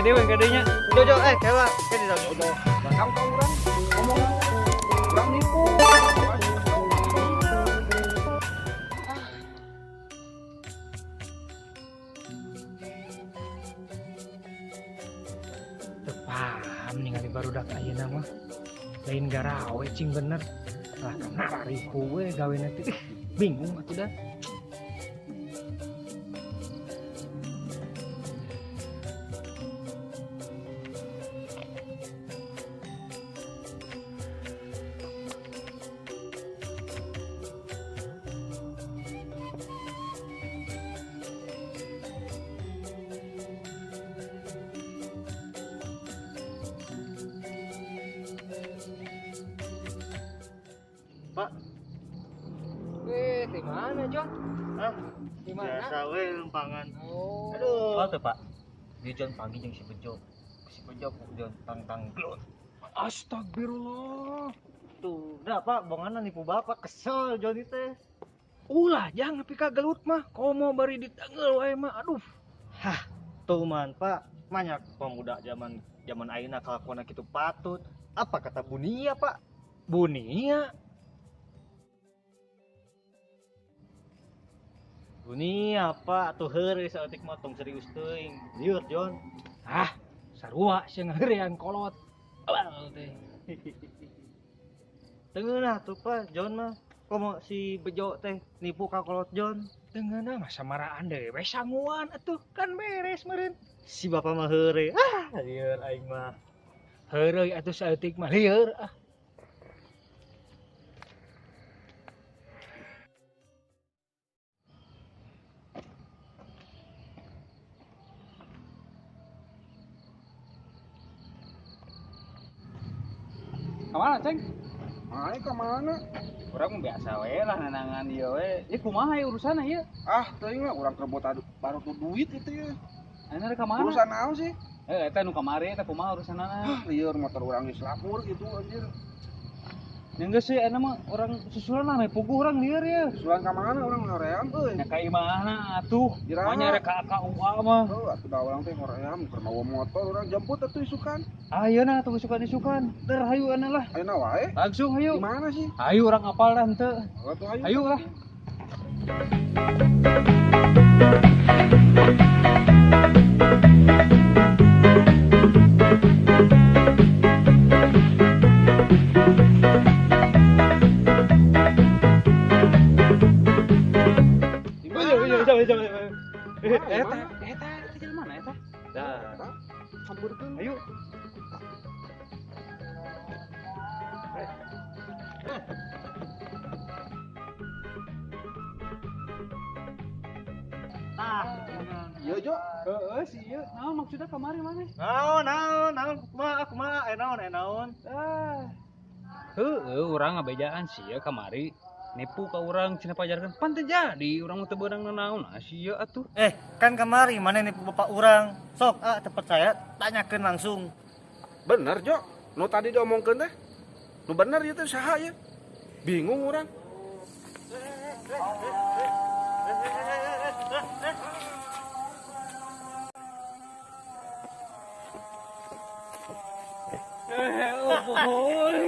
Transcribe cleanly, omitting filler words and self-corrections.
Kade we kadenya. Jo jo kela ke di Jo. Bakam ka urang ngomong urang nipu. Teu paham ningali barudak ayeuna mah. Lain garawe cing bener. Lah kana ripu we gawe nanti. Bingung atuh dah. Pak. Di mana, John? Hah? Di mana? Biasa we lempangan. Oh. Aduh. Apa tuh, Pak? Di John pagi jeung si Bejo. Si Bejo ku John tangtang glon. Astagfirullah. Tuh, dah Pak, bonganan nipu Bapak kesel John teh. Ulah, jangan nepi ka gelut mah. Komo bari ditanggeul wae mah. Aduh. Hah, tuh man, Pak. Banyak pemuda zaman zaman ayeuna kalakuanna kitu patut. Apa kata Bunia, Pak? Bunia? Bunia, Pak, tuh heureuy saeutik mah tong serius teuing. Lieur, John. Ah, sarua sia ngaheurean kolot. Awal teh. Teu ngeunah tuh, Pak, John mah. Komo si Bejo teh nipu ka kolot John. Teu ngeunah mah samaraan deui we sanguan atuh kan beres meureun. Si bapak mah heureuy. Ah, lieur aing mah. Heureuy atuh saeutik mah lieur ah. Kemana, Ceng? Ai ka mana? Urang biasa we lah nanangan ieu we. Ieu kumaha ieu urusanna ieu? Ah, teuing lah urang keur baru tuh duit itu ya. Ayeuna rek ka mana? Urusan naon sih? Eta nu kamari eta kumaha urusanana? Ah, lieur motor urang geus lapur gitu anjir. Nya geus sih ayeuna mah urang susulan lah meh puguh urang lieur ya. Susulan ka mana urang hoream euy? Nya ka imahna atuh. Iraha. Manya rek ka KUA mah. Heuh, atuh da urang teh hoream keur mawa motor urang jemput atuh isukan. Ayeuna atuh isukan-isukan. Der hayu ayeuna lah. Ayeuna wae. Langsung hayu. Di mana sih? Hayu urang apal dah henteu. Oh, atuh hayu. Hayu lah. Eta jalan mana eta? Dah. Sampeurkeun. Ayo. Tah, ieu Jo. Heeh, si ieu. Naon maksudna kamari maneh? Naon, naon, kumaha, kumaha, naon, naon. Ah. Heeh, urang ngabejaan sia kamari. Nipu ka urang cenah pajarkeun. Pan teu jadi, urang mah teu beunang nanaon. Ah sia atuh. Kan kamari maneh nipu bapak urang. Sok ah teu percaya, tanyakeun langsung. Bener, Jo. Nu tadi diomongkeun teh. Nu bener ieu teh saha ieu? Bingung urang. Oh, boy.